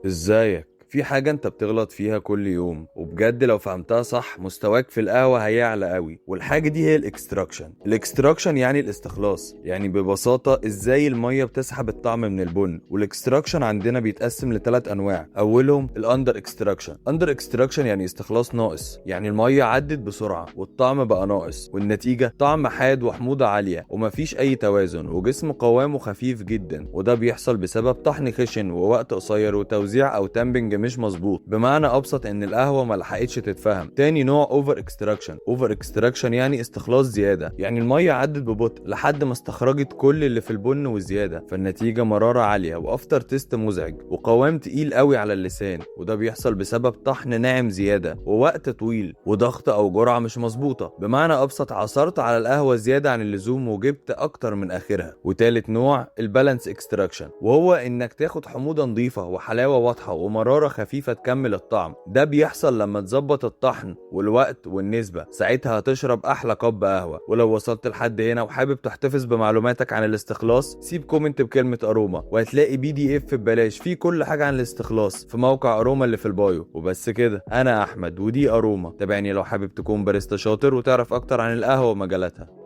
ازيك؟ في حاجة انت بتغلط فيها كل يوم، وبجد لو فهمتها صح مستواك في القهوة هيعلى قوي. والحاجة دي هي ال extraction. ال extraction يعني الاستخلاص، يعني ببساطة ازاي المية بتسحب الطعم من البن. وال extraction عندنا بيتقسم لثلاث انواع. اولهم ال under extraction. under extraction يعني استخلاص ناقص، يعني المية عدت بسرعة والطعم بقى ناقص، والنتيجة طعم حاد وحموضة عالية ومفيش اي توازن، وجسم قوامه خفيف جدا. وده بيحصل بسبب طحن خشن ووقت قصير وتوزيع او tamping مش مظبوط. بمعنى ابسط ان القهوة ما لحقتش تتفهم. تاني نوع over extraction. over extraction يعني استخلاص زياده، يعني المية عدت ببطء لحد ما استخرجت كل اللي في البن وزياده، فالنتيجه مرارة عالية و after taste مزعج وقوام تقيل قوي على اللسان. وده بيحصل بسبب طحن ناعم زيادة ووقت طويل وضغط او جرعة مش مظبوطه. بمعنى ابسط عصرت على القهوة زيادة عن اللزوم وجبت اكتر من اخرها. وتالت نوع ال balance extraction، وهو انك تاخد حموضه نظيفة وحلاوة واضحة ومرارة خفيفة تكمل الطعم. ده بيحصل لما تظبط الطحن والوقت والنسبه، ساعتها هتشرب احلى cup قهوه. ولو وصلت لحد هنا وحابب تحتفظ بمعلوماتك عن الاستخلاص، سيب comment بكلمه اروما وهتلاقي PDF ببلاش فيه كل حاجة عن الاستخلاص في موقع اروما اللي في ال bio. وبس كده، انا احمد ودي اروما. تابعني لو حابب تكون باريستا شاطر وتعرف اكتر عن القهوة ومجالاتها.